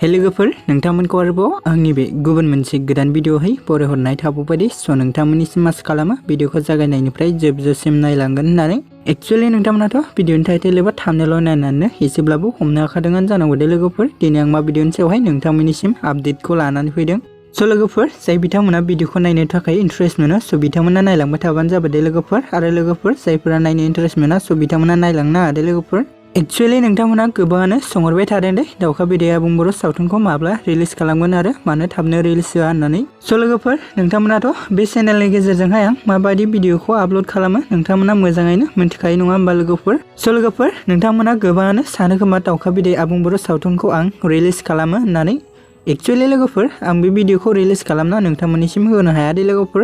हे लोगोफोर नोंथांमोनखौ आरोबाव आंनि बे गुबुन मोनसे गोदान भिडिअहाय बरायहरनाय थाबावबायदि नोंथांमोननिसिम आसा खालामो भिडिअखौ जागायनायनिफ्राय जोबजासिम नायलांगोन होननानै एक्चुअली नोंथांमोनाथ' भिडिअनि टाइटेल एबा थाम्बनेल नायनानै एसेब्लाबो हमनो हाखादोंआनो जानांगौ दे लोगोफोर दिनै आं मा भिडिअनि सायावहाय नोंथांमोननिसिम आपडेटखौ लानानै फैदों लोगोफोर जाय बिथांमोना भिडिअखौ नायनो थाखाय इन्ट्रेस्ट मोनो बिथांमोना नायलांबाय थाबानो जाबाय दे लोगोफोर आरो लोगोफोर जायफोरा नायनो इन्ट्रेस्ट मोना बिथांमोना नायलांनो नाङा दे लोगोफोर एक्चुअली नोंथांमोना गोबाङानो सोंहरबाय थादों दे दाउखा बिदै आबुं बर' सावथुनखौ माब्ला रिलिज खालामगोन आरो मानो थाबनो रिलिज होआ होननानै लोगोफोर नोंथांमोनाथ' बे चेनेलनि गेजेरजोंहाय आं माबायदि भिडिअखौ आपल'ड खालामो नोंथांमोना मोजाङैनो मिन्थिखायो नङा होमबा लोगोफोर लोगोफोर नोंथांमोना गोबाङानो सानो खोमा दाउखा बिदै आबुं बर' सावथुनखौ आं रिलिज खालामो होननानै एक्चुअली लोगोफोर आं बे भिडिअखौ रिलिज खालामना नोंथांमोननिसिम होनो हाया दे लोगोफोर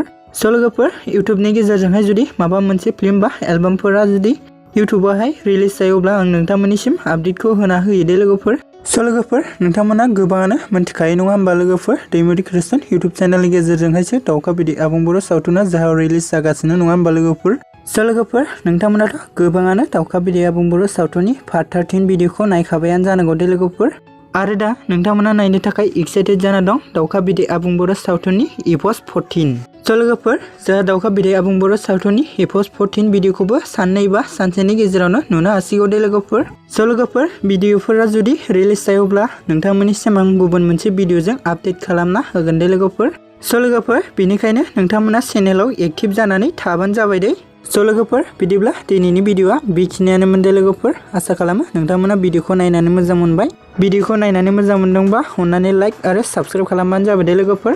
लोगोफोर इउट्युबनि गेजेरजोंहाय जुदि माबा मोनसे फिल्म बा एलबामफोरा जुदि इउट्युबावहाय रिलिज जायो अब्ला आं नोंथांमोननिसिम आपडेटखौ होना होयो दे लोगोफोर लोगोफोर नोंथांमोना गोबाङानो मिन्थिखायो नङा होमबा लोगोफोर दैमुरि ख्रिस्टान इउट्युब चेनेलनि गेजेरजोंहायसो दाउखा बिदै आबुं बर' सावथुना जाहा रिलिज जागासिनो नङा होमबा लोगोफोर लोगोफोर नोंथांमोनाथ' गोबाङानो दाउखा बिदै आबुं बर' सावथुननि पार्ट 13 भिडिअखौ नायखाबायानो जानांगौ दे लोगोफोर आरो दा नोंथांमोना नायनो थाखाय एक्साइटेड जाना दं दाउखा बिदै आबुं बर' सावथुननि एपोइस्ट 14 लोगोफोर जोंहा दाउखा बिदै आबुं बर' सावथुननि एपोइस्ट 14 भिडिअखौबो साननै बा सानसेनि गेजेरावनो नुनो हासिगौ दे लोगोफोर लोगोफोर भिडिअफोरा जुदि रिलिज जायोब्ला नोंथांमोननिसिम आं गुबुन मोनसे भिडिअजों आपडेट खालामना होगोन दे लोगोफोर लोगोफोर बेनिखायनो नोंथांमोना चेनेलाव एक्टिभ जानानै थाबानो जाबाय दे लोगोफोर बिदिब्ला दिनैनि भिडिअआ बेखिनियानोमोन दे लोगोफोर आसा खालामो नोंथांमोना भिडिअखौ नायनानै मोजां मोनबाय भिडिअखौ नायनानै मोजां मोनदोंबा अन्नानै लाइक आरो साबस्क्राइब खालामबानो जाबाय दे लोगोफोर